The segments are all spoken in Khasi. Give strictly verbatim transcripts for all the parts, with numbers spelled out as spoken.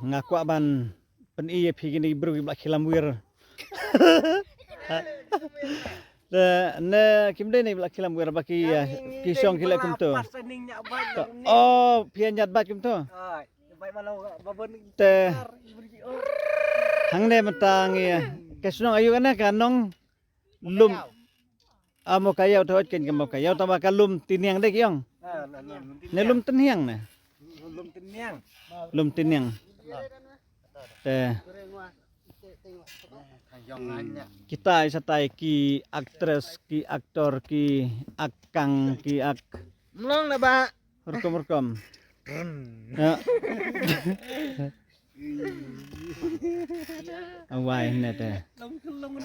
Nga kwah ban pyni ïa phi kine ki briew kiba la khilam wir. Te ne kim dei ne ba la khilam wir ba ki, eh, ki shong ki leh kumto. Oh, phi ïa ñiad bad kumto. Te hangne mynta ngi, eh, ka shnong aïu kane, ka nong Lum. Ah, Mawkaïaw, to, ken ka Mawkaïaw, tangba ka Lum Tynhiang dei ki ong. Ne Lum Tynhiang ne? Lum Tynhiang. Te kita i sa tai ki actress, ki actor, ki akang, ki ak, mlong na ba rukom rukom. Ya. Awai ne te.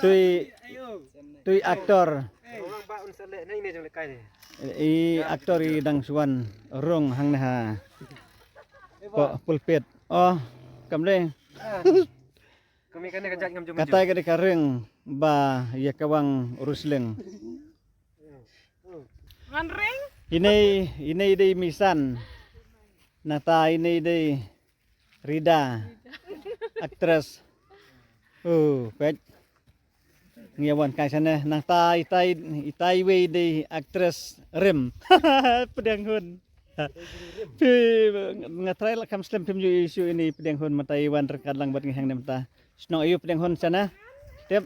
Tui, tui actor. I actor i dang shuan rung hangne ha pulpit. Oh, kam dei. Katai ka dei ka ring ba ïa ka wang Rusling. Ngan ring. Ine, ine dei Misan. Nata ine dei Rida. Actress. Oh, peit. Ngi wan kai sane nangta itai, itai wei dei actress Rim. Pdiang Hun. Phi nga trai la kam slem phim ju issue ini Pdiang Hun mata i wan ryngkat lang bad ngi hangne mynta. Shnong aïu Pdiang Hun sana? Tip.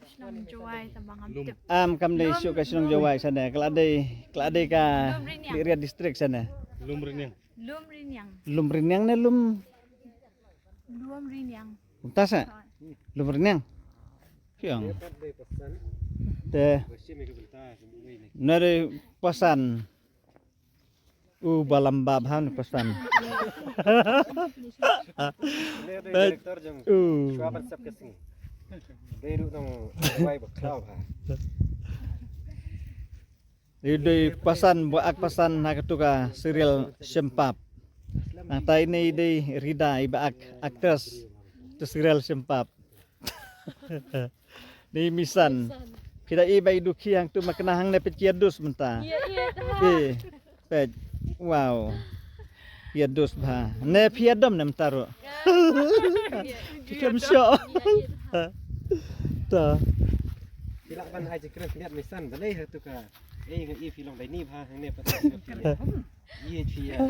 Shnong Jowai tangba ngam tip. Am kam dei shu ka shnong Jowai sana. Kala dei, kala dei ka Lumriniang. Area district sana. Lumriniang. Lumriniang. Lumriniang ne Lum? Lumriniang. Kumta sa? Lumriniang. Kiang. Te. Nari pasan. U balam bab han pasan. Director jong. U. Shwa ban sap ka sngi. Dei ruh nong wai ba khlaw ha. Dei, dei pasan ba ak pasan ha katu ka serial Shempap. Nangta ine dei Rida i ba ak actress tu serial Shempap. Dei Misan. Phi da i ba i dukhi hangtu ma kena hangne peit ki ïa dus mynta. Ïa, ïa, da. Peit. Wow. Ïa dus bha. Ne phi ïa dom ne mynta ruh. Ïa, ïa, phi kem shoh. Ïa, ïa, da. Ta. Phi lah ban ai jingkren khyndiat Misan balei hangtu ka. Eh, nga i phi long dai ni bha hangne pat. Ïa phi ïa.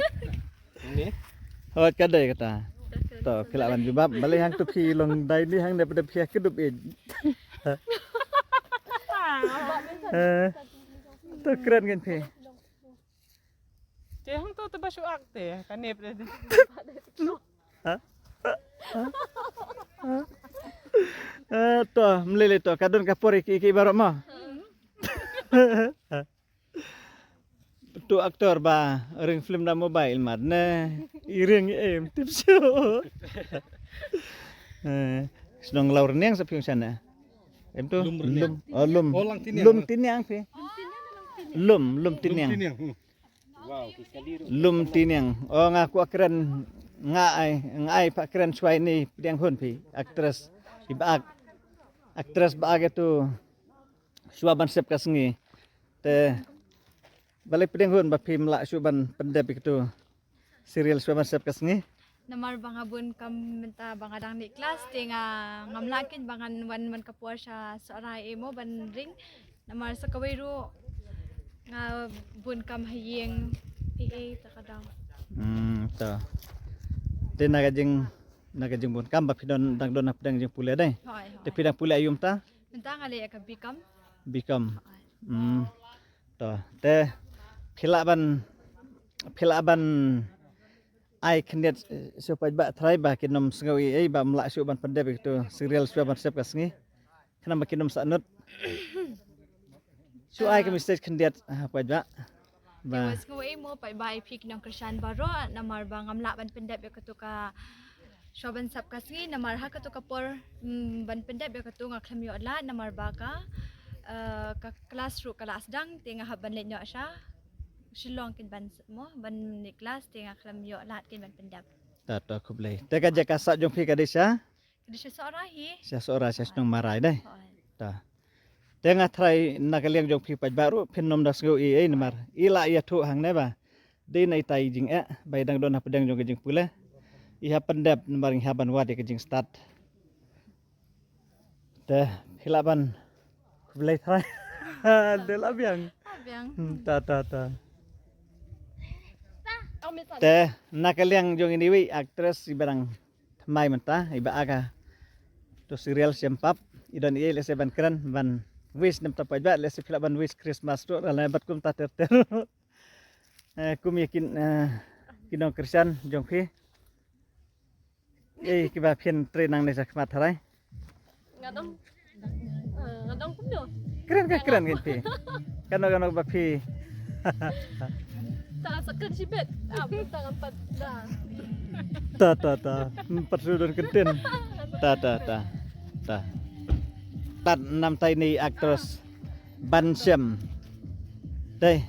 Hangne. Hot ka dei kata. To phi lah ban jubab balei hangtu phi long dai ni hangne pat phi ïa kdup ïa. Eh. To kren ngan phi. Te hangto te ba shu ak te, ka nep de. Ha? Ha? Eh, to, mlele to, ka don ka por ki, ki baroh ma. Tu actor ba ring film da mobile mat ne. I ring em tip shu. Eh, shnong Lawrniang sa phi ong sana. Em tu Lum Rniang. Lum, oh, Lum. Oh, Langtiniang. Lum Tiniang phi. Lum, Lum Tiniang. Lum Tiniang, hmm. Lum Tiniang. Oh, nga kwah kren, nga ai, nga ai pat kren shwa ini Pdiang Hun phi, actress. I ba ak, actress ba ak itu shwa ban sep ka sngi. Te balei Pdiang Hun ba phim lah shuh ban pyndep ïa katu serial shwa ban sep ka sngi? Namar ba nga bun kam mynta ba nga dang leit klas te nga ngam lah kin ba ngan wan man ka por sha Sohra ei mo ban ring. Namar sa kawei ruh nga bun kam ha ïing, phi ei ta ka dang. Hmm, to. Te na ka jing, na ka jingbun kam ba phi don, dang don ha pdeng jingpule dei. Hoi, hoi. Te phi dang pule aïu mynta? Mynta nga leh ïa ka B Com. B Com. Hoi. Hmm. To, te phi lah ban, phi lah ban ai khyndiat, eh, sha u paidbah trai ba kin ym sngew ei ei ba ym lah shuh ban pyndep ïa katu serial shwa ban sep ka sngi. Khnang ba kin ym sahnud. Shu ai ka message khyndiat, ah, paidbah. Ba. Te wat sngew ei mo paidbah ïa phi ki nongkyrshan baroh namar ba ngam lah ban pyndep ïa katu ka shwa ban sep ka sngi namar ha katu ka por, mm, ban pyndep ïa katu nga khlem ïoh lad namar ba ka, eh, ka klas ruh ka la sdang te nga hap ban leit noh sha Shillong kin ban s-, mo ban leit klas te nga khlem ïoh lad kin ban pyndep. Ta, ta, khublei. Te ka jaka sah jong phi ka dei sha? Ka dei sha Sohra hi. Sha Sohra, sha shnong Marai dei. Hoi. Ta. Te nga trai na ka liang jong phi paidbah ruh phin ym da sngew ei ei namar i la ïathuh hangne ba dei na itai i jingeh ba i dang don ha pdeng jong ka jingpule. I hap pyndep namar ngi hap ban wad ïa ka jingstad. Te phi lah ban khublei trai. Te lah biang. Biang. Hmm, ta ta ta. Au mi san. Te na ka liang jong ini wi actress iba dang thymmai mynta iba aka to serial Shem Pap. I don i lehse ban kren ban wish namar ta paidbah lehse phi lah ban wish Christmas to rala bad kumta ter ter. Eh, kum ïa kin eh, ki nongkyrshan jong phi. Eh, kiba phin trei nangne sha khmat tharai. Nga dong. Eh, nga dong kumno. Kren ka kren kin phi. Kano kano ba phi. Ta sa kan shibet. Ah, ta kan pat da. Ta ta ta. Hmm, pat su don kyntien. Ta ta ta. Ta. Tat nam tai ni actress. Ban Shem. Dei.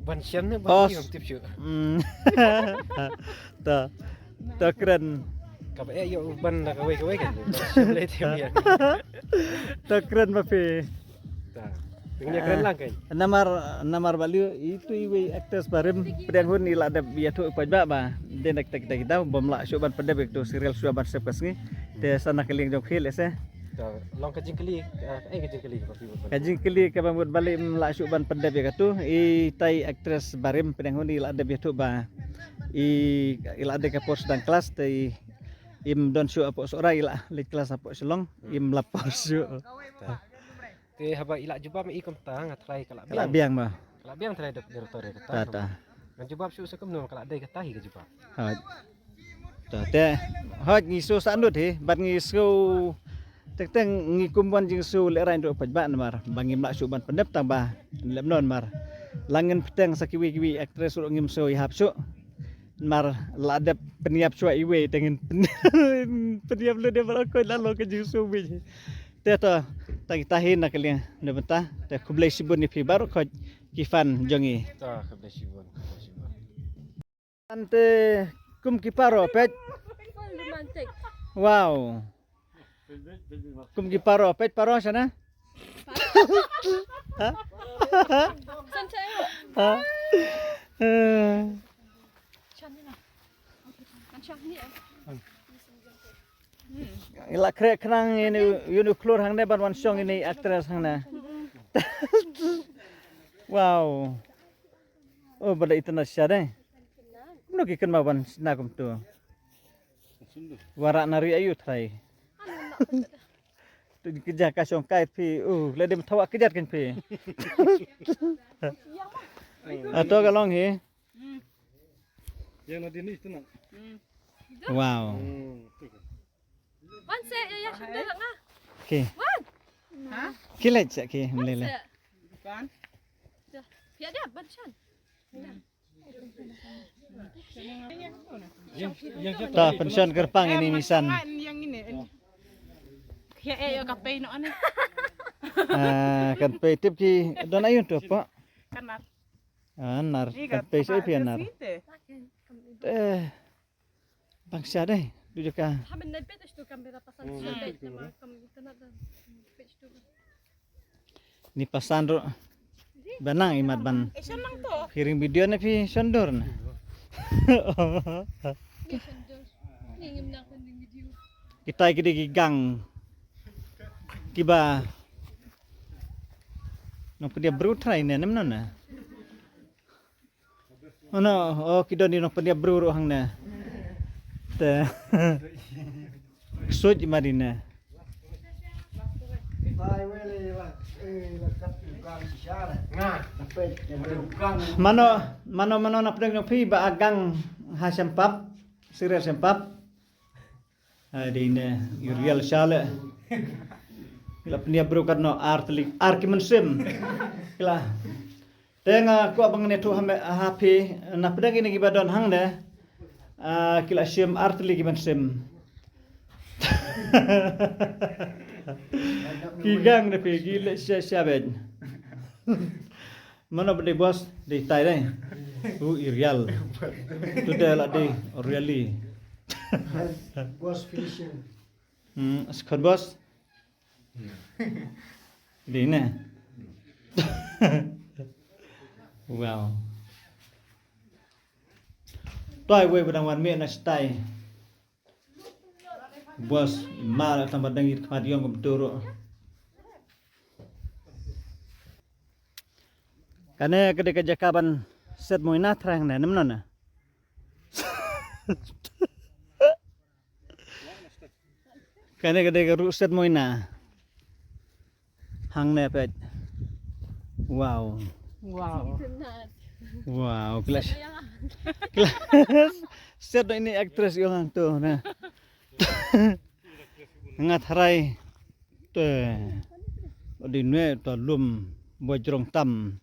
Ban Shem ne Os. Ban Shem tip shu. Hmm. Ta. Ta kren. Kaba eh yo ban da kawei kawei kan. Shem le tip ya. Ta kren ba phi. Ta. Tengnya kren lang kan. Namar namar ba liu itu iwei actress barim pdiang hun i la dep ïathuh paidbah ba. Dei nak tak tak kita bom la shu ban pdep itu serial shu ban sep ka sngi. Te sa na ka liang jong phi lehse. Ta long ka jingkylli, eh ka jingkylli ba phi. Ka jingkylli kaba mut ba lei im la shu ban pdep ïa katu i tai actress barim pdiang hun i la dep ïathuh ba i i la dep ka por sdang klas te i im don shu apo sora i la leit klas apo Shillong im la por shu. Te haba i la jubab i kumta nga trai ka la Ka la biang ba. Ka la biang trai dok director ka Ta ta. Nga jubab shu sa kumno ka la dei kata hi ka jubab. Hoj. Ta te hoj ngi su sa ndut hi bad ngi su tek tek ngi kum wan jing su le rai ndut paj ba namar ba ngim la shu ban pdep tang ba lem non mar. Langin pteng sa kiwi kiwi actress ru ngim su i hap shu. Mar la dep pynïap shuwa iwei te ngin pynïap le de baroh khoit la long ka jingsngew beit. Te to ta kita hi na ka liang ne bynta te khublei shibun ïa phi baroh khoit ki fan jong ngi. Ta khublei shibun, khublei shibun. Ante kum ki paro peit. Romantic. Wow. Kum ki paro peit paro shana. Ha? Santai. Ha? Eh. Shan ni lah. Kan shan ni eh. Ila krek khnang ini uni klur hangne ban wan shong ini actress hangne. Wow. Oh bada itna sha deh. Mno ki kynmaw ban sna kumtu. Wara nari ayu trai. Tu kejah ka shong kai phi. Uh, le dem thawa kejat kan phi. Ato ka long hi. Yang na dini itu nak. Wow. Hmm, tu kan. Wan se ya ya shim da nga. Okay. Wan. Kilet sa ki mlele. Bukan. Ya dia ban shan. Yang yang siapa? Ta pension kerpang ini misan. Yang ini. Ya eh ya kape no ane. Ah, kan pei tip ki don ayun tu apa? Kanar. Ah, nar kan pei sai pi nar. Eh. Bangsa deh, du jaka. Hamen na pet tu kamera pasan shan pet nama kam internet dan pet tu. Ni pasan ro. Banang imat ban. Eh shan lang to. Kiring video na phi shandur na. Ni shan dur. Ni ngim nak ni video. Kita ki dei ki gang. Kiba. Nong pyndiap bru trai ne nem non na. Oh no, oh ki don di nong pyndiap bru ruh hang ne. Te. Suit ma di ne. Mano mano mano na pdeng nong phi ba agang ha Sempap. Serial Sempap. Ai dei ne urial shale. Kila pynïap bru katno ar tlik ar ki mynsiem. Kila. Te nga kwah ban ne tu ha phi na pdeng ini kiba don hangne. Ah, kila shim ar tlik ki mynsiem. Ki gang de phi ki le sha sha bed. Mano ba dei boss dei tai dei. U irial. Tu dei la dei really. Boss finishing. Hmm, skon boss. Dei ne. Wow. Toi wei ba dang wan mih na stai. Bos, mar tang ba dang ïit khmat ïong kumtu ruh. Kane ka dei ka jaka ban set Moina thrang ne, nem non ne. Kane ka dei ka ruh set Moina. Hangne peit. Wow. Wow. Wow, class. Class. Set ini actress ïong hangto ne. Nga tharai. Te. Odi nwe to lum bojrong tam.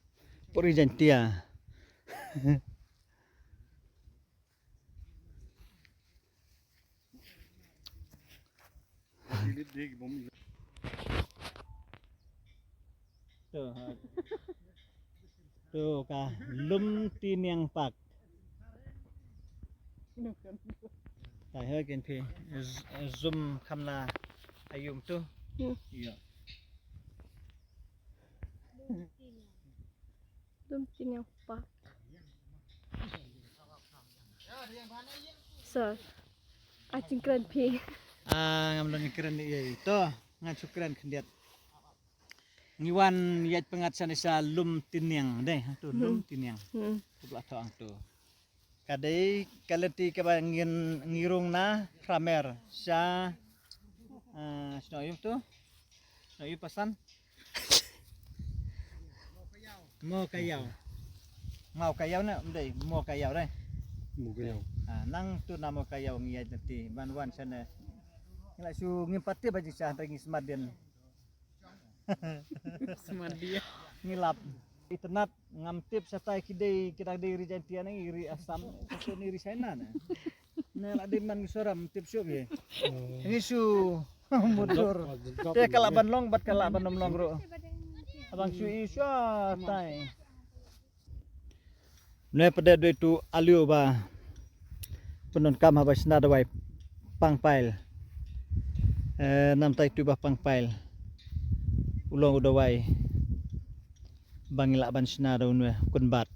Pori Jaintia. To, ha. To ka Lumtiniang Park. Ta he ken phi z-, zoom kham na ayum tu. Hmm. Iya. Lumtiniang Park. So, a jingkren phi. Ah, ngam don kren ni ei. To, ngan shu kren khyndiat. Ngi wan ïaid pyngngad shane sha Lumtiniang dei, ha tu Hmm. Lumtiniang. Hmm. Khublei to ang tu. Ka dei ka lynti kaba ngin ngi rung na Pramer sha, ah, shnong ïum tu. Shnong ïum pasan. Mo Kayaw. Mawkayaw ne, em dei, Mo Kayaw dei. Mo Kayaw. Ah, nang tu na Mo Kayaw ngi ïaid lynti ban wan shane. Ngi la shu ngim pat tip ba jingshah hynrei ngi smat dien. Smat dien. Ngi lap. Itynnat ngam tip shatai ki dei, ki dang dei ri Jaintia ne, ri Assam, shisien ri China ne. Ne la dei man ngi soram tip shuh hi. Ngi shu mudur. Te ka lah ban long bad ka lah ban ym long ruh. Abang shu i shatai. Ne pdeng dei tu aliu ba pyndonkam haba shna dawai pangpail. Eh, namtai tu ba pangpail. U long u dawai ba ngi lah ban shna da u nwe kunbat.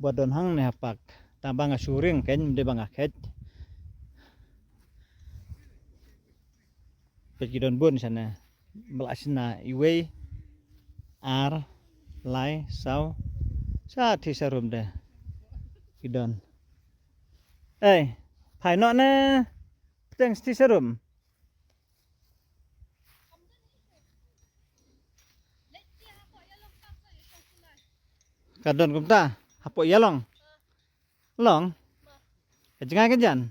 Ba don hangne ha park. Tang ba nga shu ring kein, ym dei ba nga khet. Peit ki don bun shane. Ba la shna iwei, ar, lai, saw. Sa thi sa rum de. Ki don. Ei, phai noh ne. Pteng thi sa rum. Ka don kumta hapoh ïalong. Long. Ka jngai ka jan.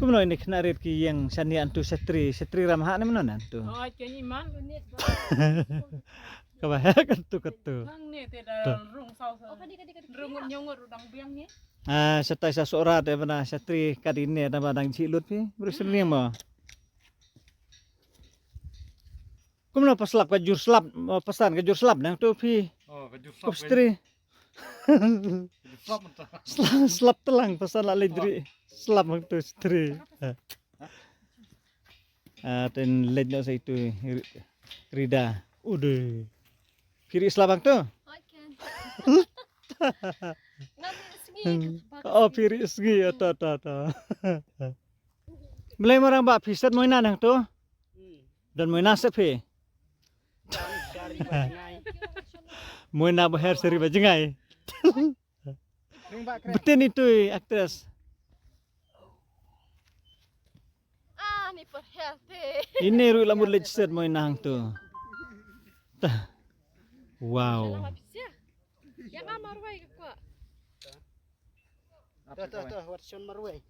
Kumno ini khynnah rit ki ïeng shane, antu shatri, shatri ram ha ne mano nan tu. Oh, keni man. Kaba ha katu katu. Nang ne te da rung saw saw. Rung ngut nyong ngut rudang biang ni. Ah, shatai sha Sohra te bana shatri ka dei ne da ba dang chi lut phi. Bru shatri mo. Kumno paslap ka jur slap, eh, pasan ka jur slap nang tu phi. Oh, ka jur slap. Kup ka stri. Ka jur slap mynta. Slap, slap telang pasan la leh dri. Slap nang tu stri. Ah, ten leh no sa itu ri-, Rida. Udah. Phi ri slap nang tu. Hoi ken. Nang ri sngi. Oh, phi ri sngi, oh, to, to, to. Mlei marang ba phi set Moina nang tu. Don Moina set phi. Moina ba her seri ba jngai. Betin itu actress. Ah, ni per her te. Ini ruh la mut leh set Moina hang tu. Tah. Wow. Yang amar wai ke kuat. Tuh, tuh, tuh, wat shon marwei.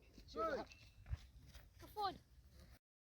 Ke phone.